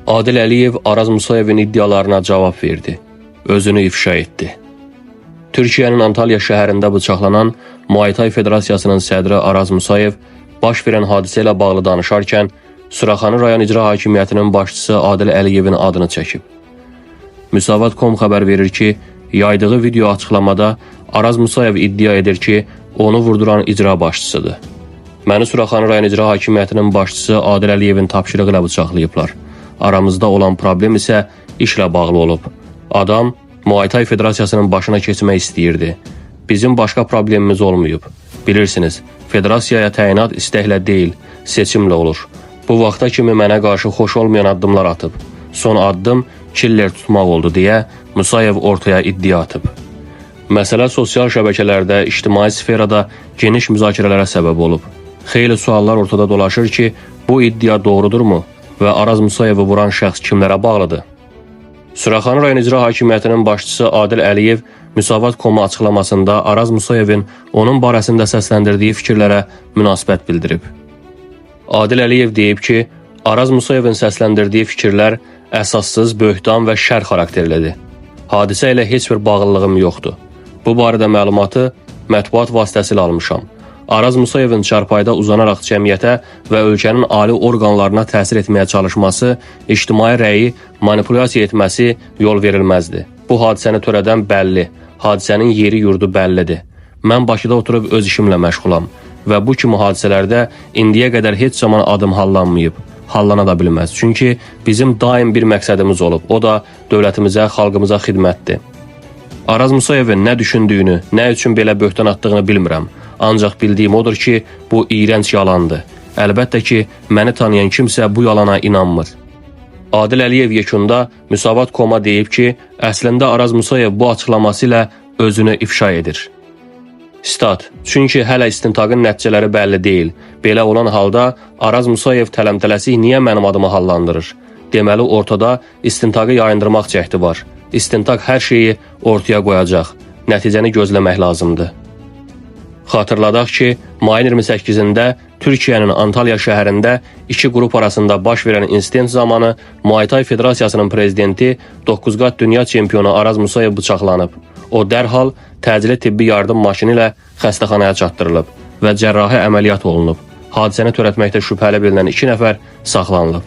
Adil Əliyev Araz Musayevin iddialarına cavab verdi. Özünü ifşa etdi. Türkiyənin Antalya şəhərində bıçaqlanan Muay Thai Federasiyasının sədri Araz Musayev baş verən hadisə ilə bağlı danışarkən Suraxanı rayon icra hakimiyyətinin başçısı Adil Əliyevin adını çəkib. Müsavat.com xəbər verir ki, yaydığı video açıqlamada Araz Musayev iddia edir ki, onu vurduran icra başçısıdır. Məni Suraxanı rayon icra hakimiyyətinin başçısı Adil Əliyevin tapşırığı ilə bıçaqlayıblar. Aramızda olan problem isə işlə bağlı olub. Adam Muay Thai Federasiyasının başına keçmək istəyirdi. Bizim başqa problemimiz olmayıb. Bilirsiniz, federasiyaya təyinat istəklə deyil, seçimlə olur. Bu vaxta kimi mənə qarşı xoş olmayan addımlar atıb. Son addım killer tutmaq oldu deyə Musayev ortaya iddia atıb. Məsələ sosial şəbəkələrdə, ictimai sferada geniş müzakirələrə səbəb olub. Xeyli suallar ortada dolaşır ki, bu iddia doğrudurmu və Araz Musayevi vuran şəxs kimlərə bağlıdır? Suraxanı rayon icra hakimiyyətinin başçısı Adil Əliyev Müsavat.com açıqlamasında Araz Musayevin onun barəsində səsləndirdiyi fikirlərə münasibət bildirib. Adil Əliyev deyib ki, Araz Musayevin səsləndirdiyi fikirlər əsassız, böhtan və şər xarakterlidir. Hadisə ilə heç bir bağlılığım yoxdur. Bu barədə məlumatı mətbuat vasitəsilə almışam. Araz Musayevin çarpayıda uzanaraq cəmiyyətə və ölkənin ali orqanlarına təsir etməyə çalışması, ictimai rəyi manipulyasiya etməsi yol verilməzdi. Bu hadisəni törədən bəlli, hadisənin yeri yurdu bəllidir. Mən Bakıda oturub öz işimlə məşğulam və bu kimi hadisələrdə indiyə qədər heç zaman adım hallanmayıb. Hallana da bilməz. Çünki bizim daim bir məqsədimiz olub. O da dövlətimizə, xalqımıza xidmətdir. Araz Musayevin nə düşündüyünü, nə üçün belə böhtan atdığını bilmirəm. Ancaq bildiyim odur ki, bu iyrənc yalandır. Əlbəttə ki, məni tanıyan kimsə bu yalana inanmır. Adil Əliyev yekunda Müsavat.com-a deyib ki, əslində Araz Musayev bu açıqlaması ilə özünü ifşa edir. Stat: Çünki hələ istintaqın nəticələri bəlli deyil. Belə olan halda Araz Musayev tələm-tələsik niyə mənim adımı hallandırır? Deməli ortada istintaqı yayındırmaq cəhdi var. İstintaq hər şeyi ortaya qoyacaq. Nəticəni gözləmək lazımdır. Xatırladaq ki, mayın 28-də Türkiyənin Antalya şəhərində iki qrup arasında baş verən insident zamanı Muay Thai Federasiyasının prezidenti 9 qat dünya çempionu Araz Musayev bıçaqlanıb. O dərhal təcili tibbi yardım maşını ilə xəstəxanaya çatdırılıb və cərrahi əməliyyat olunub. Hadisəni törətməkdə şübhəli bilinən 2 nəfər saxlanılıb.